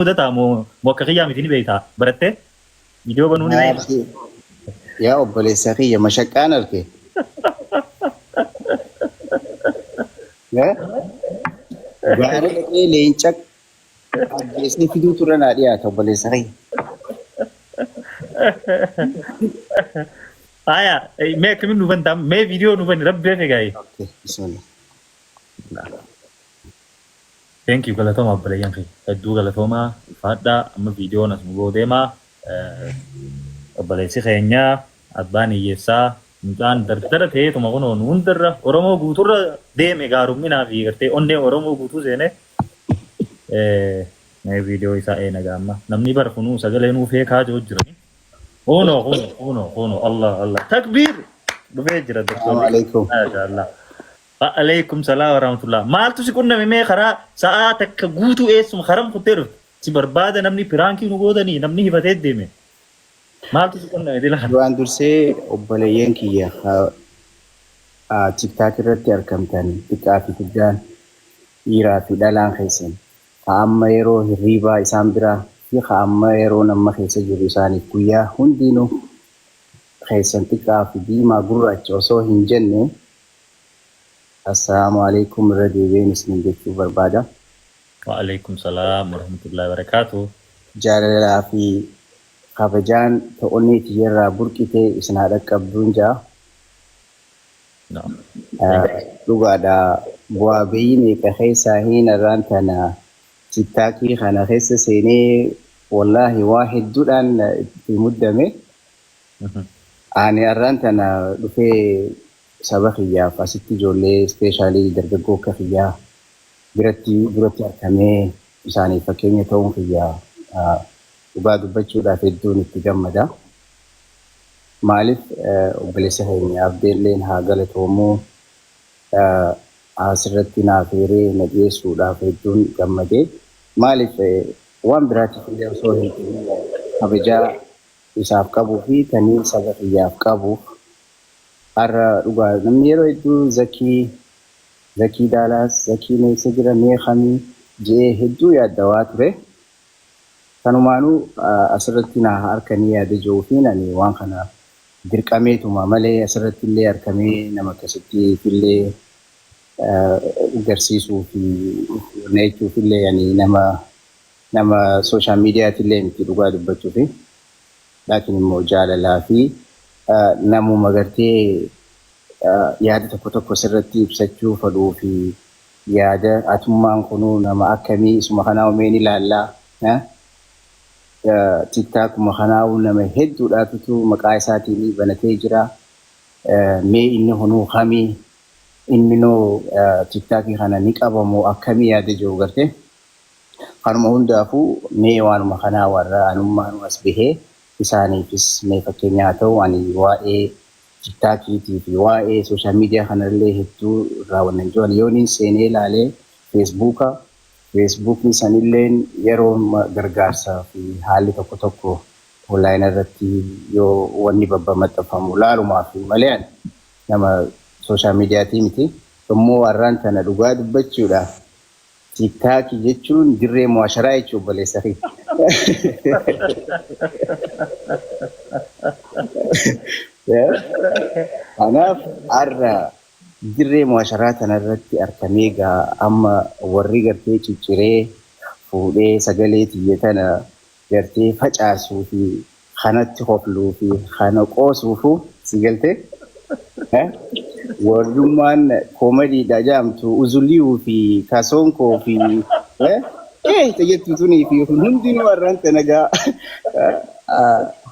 Mudataa moo moo akka kiyyaa miti ni beektaa barattee viidiyoo banuu ni beektaa. Maarti yaa obboleessa kiyya mashaqqaan arke. Eh? Gaara dhaqee leenca ajjeesee fiduu turre naa dhiyaata obboleessa kiyya. Aya mee akkamiin nu bantaa mee viidiyoo nu bani rabbi hafe gaa'e. Okay, bismillah. Thank you galatoomaa obboleeyyan kiyya. Hedduu galatoomaa ulfaadhaa amma viidiyoon as nu ga'uu deema. Obboleessi keenya abbaan hiyyeessaa mucaan dardara ta'eetuma kunoo nu hundarra Oromoo guuturra deeme gaarumminaa fi gartee onnee Oromoo guutuu seene. Mee viidiyoo isaa eena gaamma namni bar kunuu sagalee nuu feekaa jiru jirani. Kunoo kunoo kunoo kunoo Allah Allah takbiir dhufee jira Salaamu doktorri. alaikum. Maasha Allah. Wa'aleeykum salaam warahmatullah. Maaltu si qunname mee karaa sa'aa takka guutuu eessuma karam kuttee dhufte? Si barbaada namni piraankii nu gootanii namni hifatee deeme. Maaltu si qunname dila kana? Duraan dursee obboleeyyan kiyya TikTok irratti argamtan xiqqaa fi guddaan dhiiraa fi dhalaan keessan ka amma yeroo hirriibaa isaan biraa fi ka amma yeroon amma keessa jiru isaaniif guyyaa hundiinuu keessan xiqqaa fi diimaa gurraacha osoo hin jenne Assalaamu Aleykum irra deebi'een isiniin jechuu barbaada. Wa'aleeykum salaam warahmatullahi wabarakaatuh. Jaalalaa fi kabajaan ta onnee tiyyarraa burqite isin haa dhaqqabduun ja'a. Naam. Thank you. Dhugaadha bu'aa bayii meeqa keessaa hiin arraan tana tiktaakii kana keessa seenee wallaahi waa hedduudhaan itti muddame. Ani arraan tana dhufee saba kiyyaaf asitti ijoollee especially dargaggoo akka kiyyaa biratti duratti arkamee isaaniif fakkeenya ta'uun kiyya dhugaa dubbachuudhaaf hedduun itti gammada. Maaliif obboleessa keenya Abdeelleen haa galatoomu asirratti na afeeree na dhiyeessuudhaaf hedduun gammade. Maaliif waan biraatiif illee osoo hin ta'in kabajaa isaaf qabuu fi taniin saba kiyyaaf qabuuf har'a dhugaa namni yeroo hedduu Zakii Zakii Daalaas Zakiin eessa jira mee kamii je'ee hedduu yaaddawaa ture. Kanumaanuu asirratti na harkanii yaada je'uufiin ani waan kana dirqameetuma malee asirratti illee harkamee nama akkasitti illee garsiisuu fi na jechuuf illee ani nama nama social media tillee miti dhugaa dubbachuufi. Laakiin immoo jaalalaa fi namuma gartee yaada tokko tokko sirratti ibsachuu fedhuu fi yaada atummaan kunuu nama akkamii isuma kanaa mee ni ilaallaa. Tiktaakuma kanaa'uu nama hedduudhaatutu maqaa isaatiin banatee jira. Mee inni kunuu kamii inninoo tiktaakii kana ni qabamoo akkamii yaada jiru gartee. Kanuma hundaafuu mee waanuma kanaa warra anummaanuu as bahee isaaniifis mee fakkeenya haa ta'u ani waa'ee tiktaakiitii fi waa'ee social media kanallee hedduu irraa wannan jiru ani yooniin seenee ilaalee feesbuuka feesbuukni sanilleen yeroo gargaarsa fi haalli tokko tokko online irratti yoo wanni babba maxxanfamu laalumaaf malee ani nama social mediatii miti immoo har'aan tana dhugaa dubbachuudhaaf Tiktaaki jechuun dirree mu'asharaa jechuu obboleessa kiyya. Kanaaf har'a dirree mu'asharaa tanarratti arkamee gaa amma warri gartee cicciree fuudhee sagalee tiyya tana gartee facaasuu fi kanatti kofluu fi kana qoosuufu si galtee warrummaan koomediidha jedhamtu uzuliyuu fi kasoonkoo fi jettu tunii fi kun hundinuu har'aan tana gaa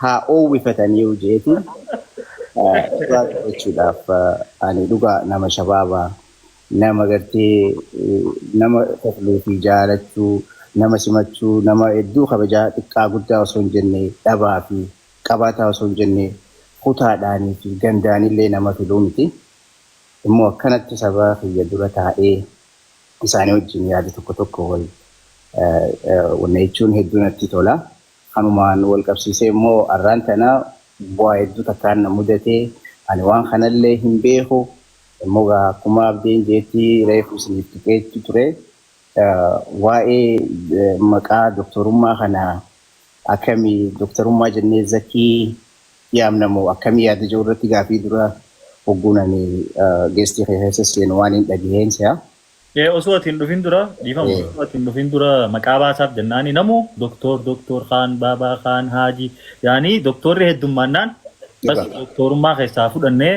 haa oowwifatanii jeetiin dhugaa dubbachuudhaaf ani dhugaa nama shabaabaa Nama gartee nama kofluu fi jaalachuu, nama simachuu, nama hedduu kabajaa xiqqaa guddaa osoo hin jenne, dhabaa fi qabaataa osoo hin jenne, kutaadhaanii fi gandaanillee nama filuu miti. Immoo akkanatti saba kiyya dura taa'ee isaanii wajjin yaada tokko tokko wal wanna jechuun hedduu natti tola. Kanumaan wal qabsiisee immoo arraan tana bu'aa hedduu takkaan na mudate. Ani waan kanallee hin beeku. Immoo gaa akkuma Abdeen jeetti reefu isiniif tuqeetti ture. Waa'ee maqaa doktorummaa kana akkamii doktorummaa jennee Zakii yaamna moo akkamii yaada jiru irratti gaafii dura hogguun ani guest ii keessa seenu waan hin dhagaheen si'a. Osoo ati hin dhufin dura, dhiifama, osoo ati hin dhufin dura maqaa baasaaf jennaani namu doktor, doktor Khaan, Baabaa Khaan, Haaji yaani doktorri heddummaannaan bas doktorummaa keessaa fudhannee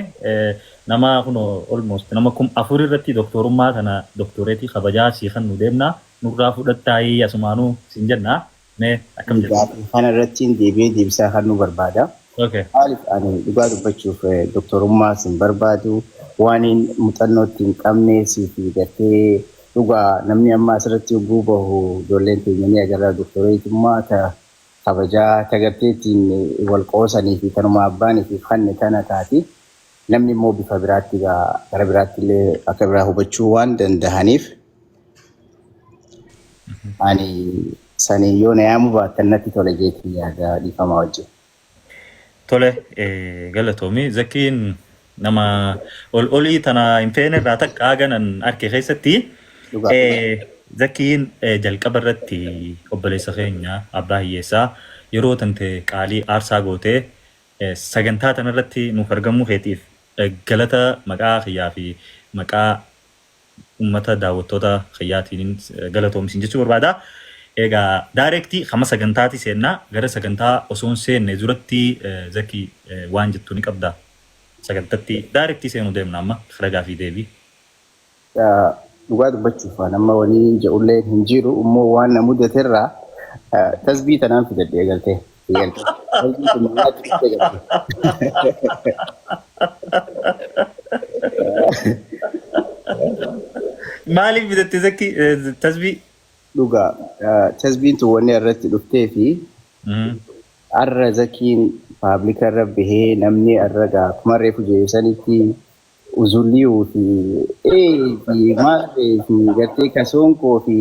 nama kunoo almost nama 4000 irratti doktorummaa kana doktoreetii kabajaa sii kan nu deemna, nurraa fudhattaayii asumaanuu siin jenna, mee akkam jettu? Gaafii kana irratti deebi'ee deebisaa kan nu barbaada. Okay. Maaliif, ani dhugaa dubbachuuf doktorummaa sin barbaadu, waan hin muuxannootti hin qabne fi gartee dhugaa namni amma asirratti yogguu bahu ijoolleen teenya ni agarra, doktoreetummaa ta kabajaa ta gartee ittiin wal qoosanii fi tanuma abbaanii fi fanne tana taati. Namni immoo bifa biraatti gara biraatti illee akka biraa hubachuu waan dandahaniif ani sanii yoo na yaamuu baattan natti tola jeetii yaada, dhiifamaa wajjin. Tole, galatoomi. Zakiin nama ol olii tana hin feene irraa takka haganan arke keessatti. Zakiin jalqaba irratti obboleessa keenya abbaa hiyyeessaa yeroo tante qaalii aarsaa gootee sagantaa tanarratti nuuf argamuu keetiif galata maqaa kiyyaa fi maqaa uummata daawwattoota kiyyaatiin galatoomsin jechuu barbaada. Egaa direct kama sagantaati seennaa. Gara sagantaa osoo hin seenne duratti Zaki, waan jettu ni qabda. Sagantatti direct seenuu deemna amma ragaa fi deebii. Dhugaa dubbachuuf waan amma waliin jedhullee hin jiru, immoo waan na mudaterraa tasbii tanaan fidadhee galtee. Tasbii tun nyaatti dhuftee galtee. Maaliif fidatte, Zaki, tasbii? Dhugaa, tasbiin tun wanni irratti dhuftee fi arra Zakiin public irra bahee namni arra gaa akkuma reefu jeesanitti uzulliyuu fi ee fi maarree fi gartee kasoonkoo fi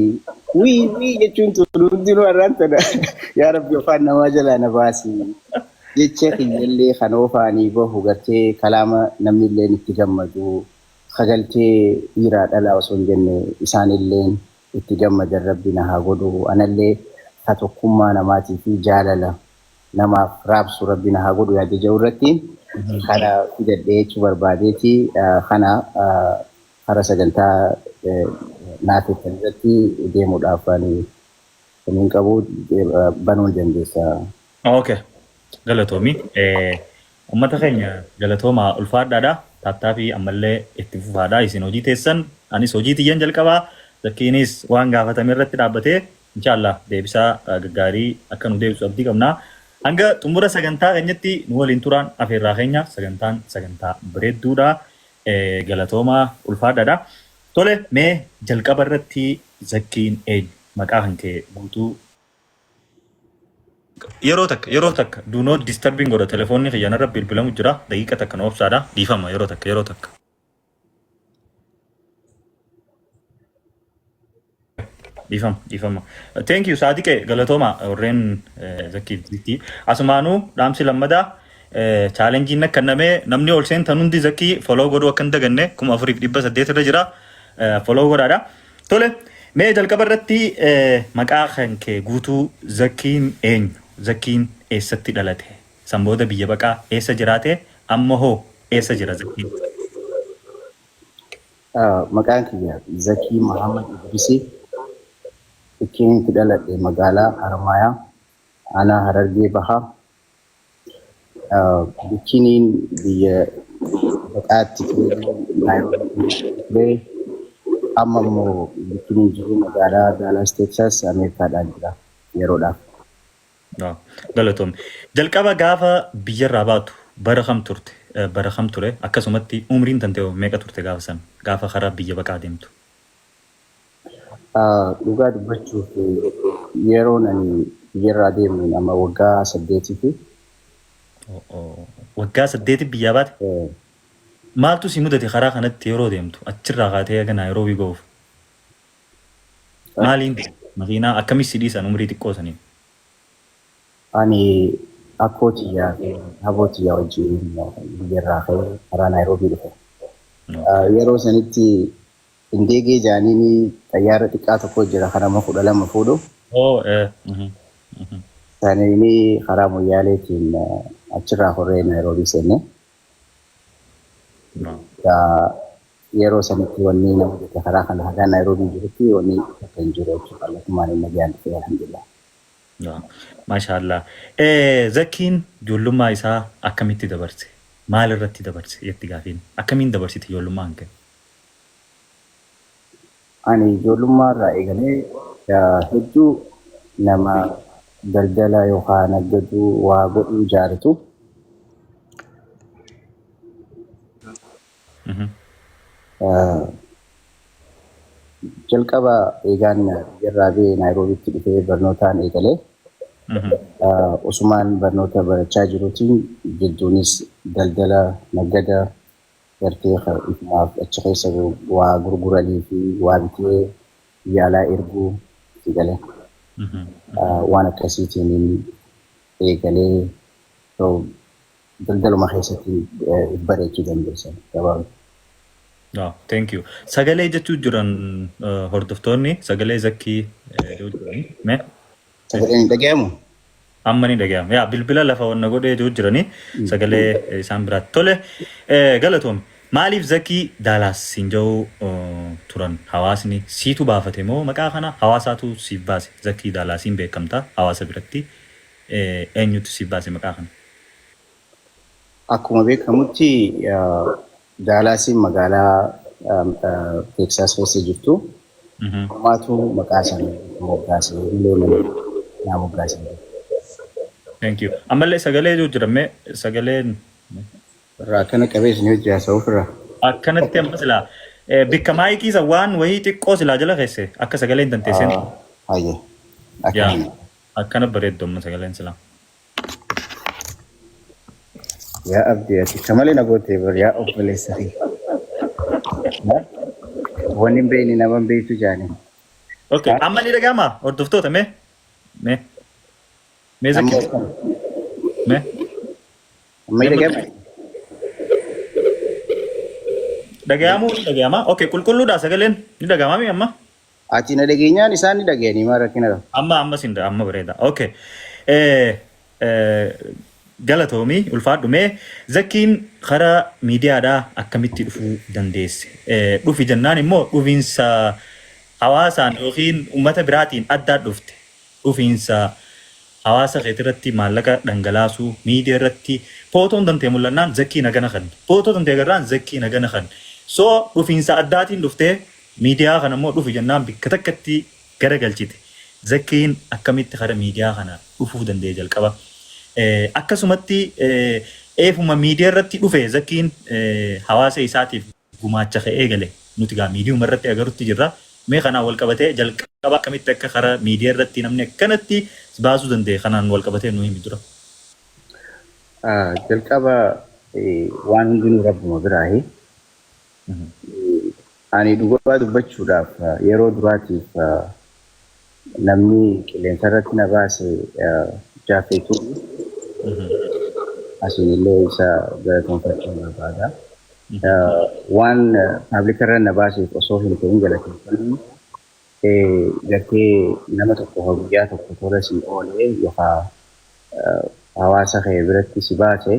wii wii jechuun tun hundinuu arraan tana yaa rabbi afaan namaa jalaa na baasi jecha kiyyallee kan oofaanii bahu gartee kalaama namni illeen itti gammadu kagaltee dhiiraa dhalaa osoo hin jenne isaan illeen itti gammadan rabbi na haa godhu, anallee ka tokkummaa namaatii fi jaalala namaaf raabsu rabbi na haa godhu yaada jedhu irratti kana fidadhee jechuu barbaadeeti. Kana kara sagantaa naafettan irratti deemuudhaaf ani hin qabu, banuu ni dandeessa. Okay. Galatoomi. Uummata keenya galatoomaa, ulfaadhaadha. Taattaa fi ammallee itti fufaadha. Isin hojii teessan, anis hojii tiyyan jalqabaa. Zakkiinis waan gaafatame irratti dhaabbatee inshaallah deebisaa gaggaarii akka nu deebisu abdii qabna. Hanga xumura sagantaa keenyatti nu waliin turaan afeerraa keenya. Sagantaan sagantaa bareedduudha. Galatoomaa, ulfaadhaadha. Tole, mee jalqaba irratti Zakkiin eenyu? Maqaa kan kee guutuu. Yeroo takka, yeroo takka, do not disturbing godha, telefoonni kiyya narra bilbilamu jira, daqiiqa takka na obsaadha, dhiifama, yeroo takka, yeroo takka. Dhiifama, dhiifama. Thank you, Saadiqe, galatooma warreen Zakkiif Zikii. Asumaanuu dhaamsi lammadaa challenge iin akka namee namni ol seentan hundi Zakii follow godhuu akka hin daganne, 4800 irra jira, follow godhaadha. Tole, mee jalqaba irratti maqaa kan kee guutuu, Zakkiin eenyu? Zakkiin eessatti dhalate? San booda biyya baqaa eessa jiraate? Amma hoo eessa jira Zakkiin? Maqaan kiyya Zakii Muhammad Idrisii. Ikkeen itti dhaladhe magaalaa Harmaayaa, aanaa Harargee Bahaa. Bikkiniin biyya baqaatti ture Naayiroobii ture. Amma immoo bikkiniin jiru magaalaa Dallas, Texas, Ameerikaadhaan jira yeroodhaaf. Galatoomne. Jalqaba gaafa biyyarraa baatu bara kam turte? Bara kam ture? Akkasumatti umriin tantee meeqa turte gaafa san? Gaafa karaa biyya baqaa deemtu. Dhugaa dubbachuuf yeroon ani biyyarraa deemu nama waggaa 8 fi Waggaa 8 biyyaa baate? Maaltu si mudate karaa kanatti yeroo deemtu? Achirraa kaatee haga Naayiroobii ga'uuf? Maaliin deemte? Makiinaa akkamis si dhiisan umrii xiqqoo saniin? Ani akkoo tiyyaa fi haboo tiyyaa wajjin biyyarraa ka'ee karaa Naayiroobii dhufe. Yeroo sanitti Indeegee jaaniin xayyaara xiqqaa tokko jira kan nama 12 fuudhu. Oh, eh. Mhm. Mhm. Saniini karaa Moyyaaleetiin achirraa horree Naayiroobii seenne. Yeroo sanitti wanni nama mudate karaa kana hagaa Naayiroobii jirutti wanni takka hin jiru jechuudha. Kallattumaan inni nagaan dhufe, alhamdulillah. Maashaallah. Zakkiin ijoollummaa isaa akkamitti dabarse? Maal irratti dabarse jetti gaafiin. Akkamiin dabarsite ijoollummaa hanke? Ani ijoollummaa irraa eegalee hedduu nama daldala yookaan naggaduu waa godhuu jaalatu. Jalqaba eegaan biyyarraa ba'ee Naayiroobiitti dhufee barnootaan eegalee, osumaan barnoota barachaa jiruutiin jidduunis daldala naggada gartee ifumaaf achi keessa waa gurguranii fi waa bitee biyya alaa erguu itti galee, waan akkasiitiin eegalee daldaluma keessatti bareechuu dandeessan gabaabatti. Oh, thank you. Sagalee jechuu jiran hordoftoonni sagalee Zakkii jechuu jirani. Mee? Sagaleen hin dhagayamu? Amma ni dhagayama. Yaa, bilbila lafa wanna godhee jechuu jirani sagalee isaan biraatti. Tole, galatoom. Maaliif Zakkii Daalaas siin jedhu turan hawaasni? Siitu baafate moo maqaa kana hawaasaatu siif baase? Zakkii Daalaasiin beekamta hawaasa biratti. Eenyutu siif baase maqaa kana? Akkuma beekamutti Daalaasiin magaalaa Teeksaas keessa jirtu. Dhumaatu maqaa sana moggaase, illee naa moggaase. Thank you. Ammallee sagalee jiru jira, mee sagaleen. Irraa akkana qabee isin hojii haasa'uuf irraa. Akkanatti amma silaa bikka maayikii isa waan wayii xiqqoo silaa jala keesse akka sagaleen danteesseen. Hayyee. Yaa. Akkana. Akkana bareeddu amma sagaleen silaa. Yaa Abdii, ati akka malee na gootee bar, yaa obboleessa kiyya. Wanni hin beekne nama hin beektu jaani. Okay. Amma ni dhaga'ama hordoftoota, mee? Mee? Mee Zakki? Mee? Amma hin dhaga'ama? Dhaga'amuu ni dhaga'ama. Okay, qulqulluudha sagaleen, ni dhaga'ama mi amma? Ati na dhageenyaan isaan ni dhaga'anii, maal rakkina qaba? Amma amma sin amma bareeda. Okay. Galatoomii, ulfaadhu. Mee Zakkiin karaa miidiyaadhaa akkamitti dhufuu dandeesse? Dhufi jennaan immoo dhufiinsa hawaasaan yookiin uummata biraatiin addaa dhufte. Dhufiinsa hawaasa keetirratti maallaqa dhangalaasuu, miidiyaa irratti footoon tantee mul'annaan Zakkii nagana kan. Footoo tantee agarraan Zakkii nagana kan. So dhufiinsa addaatiin dhuftee, miidiyaa kana immoo dhufi jennaan bikka takkatti garagalchite. Zakkiin akkamitti kara miidiyaa kana dhufuu danda'e jalqaba? Akkasumatti eefuma miidiyaa irratti dhufe Zakkiin hawaasa isaatiif gumaacha ka'ee gale nuti gaa miidiyuma irratti agarutti jirra. Mee kanaan wal qabatee jalqaba akkamitti akka kara miidiyaa irratti namni akkanatti baasuu danda'e kanaan wal qabatee nu himi dura. Jalqaba waan hundinuu rabbuma biraahi. Ani dhugaa dubbachuudhaaf yeroo duraatiif namni qilleensa irratti na baase Jaafeetuu, asiin illee isa galatoonfachuu barbaada. Waan public irra na baaseef osoo hin ta'in galateeffannu, gartee nama tokko guyyaa tokko tola si oolee yookaan hawaasa kee biratti si baase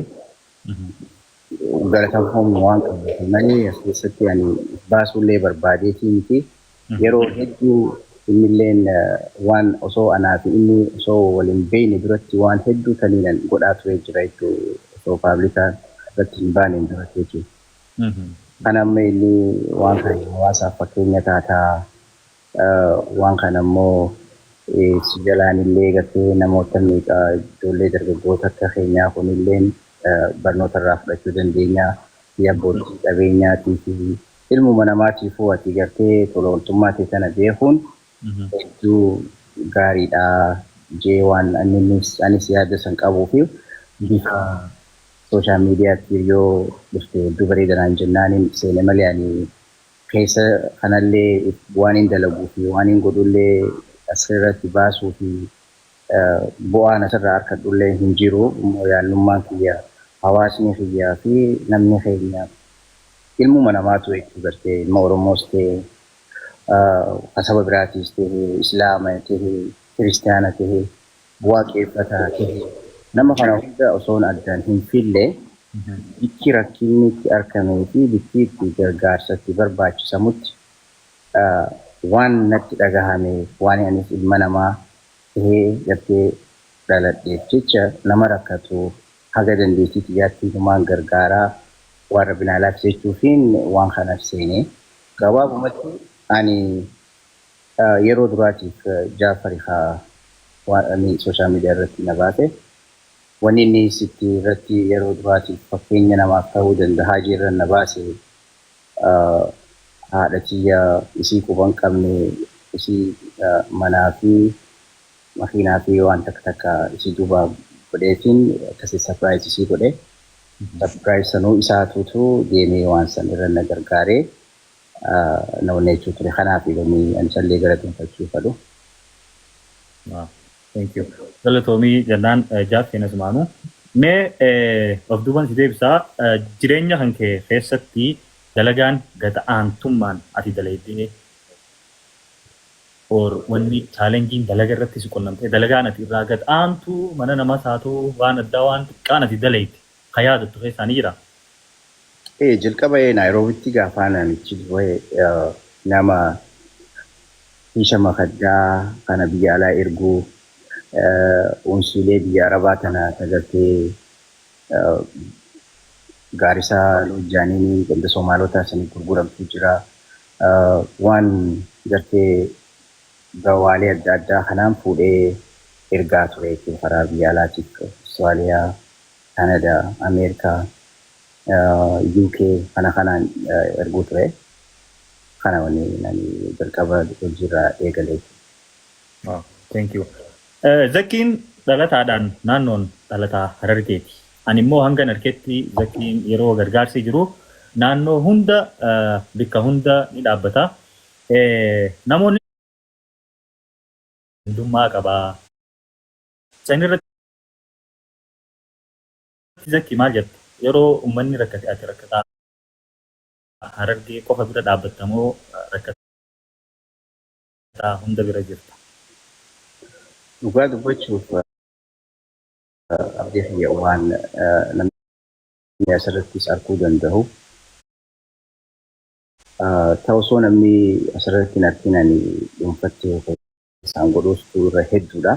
galateeffamu waan qabuuf malee as keessatti ani baasuullee barbaadeetii miti. Yeroo hedduu innilleen waan osoo anaa fi inni osoo waliin beekne duratti waan hedduu taniinan godhaa ture jira jechuudha, osoo public irratti hin baaneen duratti jechuudha. Kana amma inni waan kana hawaasaaf fakkeenya taataa, waan kana immoo si jalaan illee gartee namoota meeqa, ijoollee dargaggoota akka keenyaa kunilleen barnoota irraa fudhachuu dandeenya. Fi abbootii qabeenyaatii fi ilmuma namaatiifuu ati gartee tola ooltummaa ta'e sana beekuun hedduu gaariidha jee waan anis yaada san qabuu fi bifa social mediaatti yoo dhufte hedduu bareedanaan jennaaniin seene malee, ani keessa kanallee waan hin dalaguu fi waan hin godhullee asirratti baasuu fi bu'aan asirraa harkadhullee hin jiru. Immoo yaannummaan kiyya hawaasni kiyyaa fi namni keenya ilmuma namaatu jechuu, gartee ilma Oromoos ta'e Ka saba biraatiis ta'e, Islaama ta'e, Kiristaana ta'e, Waaqeffataa ta'e, nama kana hunda osoon addaan hin fille, bikki rakkinni itti argamee fi bikki itti gargaarsa itti barbaachisamutti waan natti dhagahame, waan anis ilma namaa tahee gartee dhaladheef jecha, nama rakkatu haga dandeettii xiyyaatti humaan gargaaraa waan Rabbi naa laaffise jechuufiin waan kanaaf seene. Gabaabumatti ani yeroo duraatiif Jaafari haa waan ani social media irratti na baase. Wanni inni sitti irratti yeroo duraatiif fakkeenya namaaf ta'uu danda'a jirran na baase, haadha tiyya isii quba hin qabne, isii manaa fi makiinaa fi waan takka takka isii duuba godheetiin akkasii surprise isii godhe. Surprise sanuu isaatuutu deemee waan san irra na gargaaree na onneechuu ture. Kanaaf wanni ani isallee galateeffachuu fedhu. Thank you. Galatoomii jennaan jaaffeen asumaanuu. Mee of duuban si deebisaa, jireenya kan kee keessatti dalagaan gad aantummaan ati dalaydee or wanni challengeiin dalaga irratti si qunnamtee, dalagaan ati irraa gad aantu, mana namas haa ta'u, waan addaa, waan xiqqaan ati dalayte ka yaadattu keessaa ni jira? Ee, jalqaba Naayiroobitti gaafaan namichi dhufe nama hiisha makaddaa kana biyya alaa erguu, unsiilee biyya Arabaa tana tagartee gaarisaa Loojjaaniin ganda Somaalotaa sanii gurguramtu jira. Waan gartee gawaalee adda addaa kanaan fuudhee ergaa ture jechuudha karaa biyya alaatiif Austraaliyaa, Kanadaa, Ameerikaa, UK kana kanaan erguu ture. Kana wanni ani jalqaba hojiirraa eegale. Thank you. Zakkiin dhalataadhaan naannoon dhalataa Harargeeti. Ani immoo hanga harketti Zakkiin yeroo gargaarsi jiru naannoo hunda, bikka hunda ni dhaabbata. Namoonni hundummaa qabaa. San irratti Zakki maal jetta? Yeroo uummanni rakkate ati rakkataa Harargee qofa bira dhaabbattamoo rakkataa hunda bira jirta? Dhugaa dubbachuuf, abdii kiyya, waan namni asirrattis arguu danda'u. Ta'u osoo namni asirratti hin argin ani dhuunfatti isaan godhuus irra hedduudha.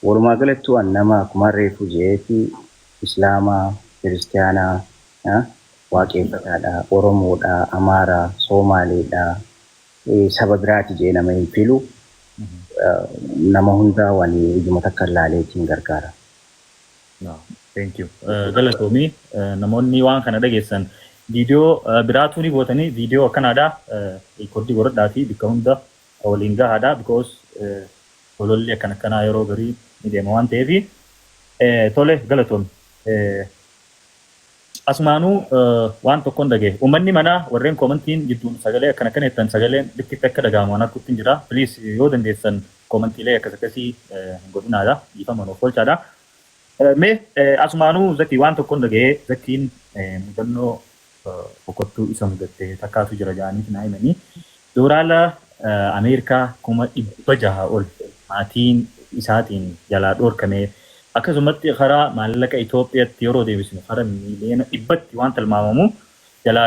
Walumaa galattuu an nama akkuma reefu je'eeti Islaamaa, Kiristiyaanaa, Waaqeffataadha, Oromoodha, Amaaraa, Soomaaleedha, saba biraati jee nama hin filu. Nama hundaa waan ijuma takka ilaaleetiin gargaara. Thank you. Galatoomii, namoonni waan kana dhageessan viidiyoo biraatuu ni gootanii, viidiyoo akkanaadha recordii godhadhaa fi bakka hunda waliin gahaadha, because ololli akkan akkanaa yeroo garii ni deema waan ta'eef. Tole, galatoomi. Asumaanuu waan tokkoon dhagaye. Uummanni manaa warreen commentiin jidduun sagalee akkana akkana jettan, sagaleen bikkitti akka dhagahamu waan argutti hin jira. Please, yoo dandeessan commentiilee akkas akkasii hin godhinaadha. Dhiifama nuuf oolchaadha. Mee asumaanuu Zakii, waan tokkoon dhagayee, Zakiin mudannoo boqottuu isa mudatte takkaatu jira jedhanii naa himanii. Doolaara Ameerikaa 600,000 ol maatiin isaatiin jalaa dhoorkame, akkasumatti karaa maallaqa Itoophiyaatti yeroo deebisnu karaa 100,000,000 waan tilmaamamu jalaa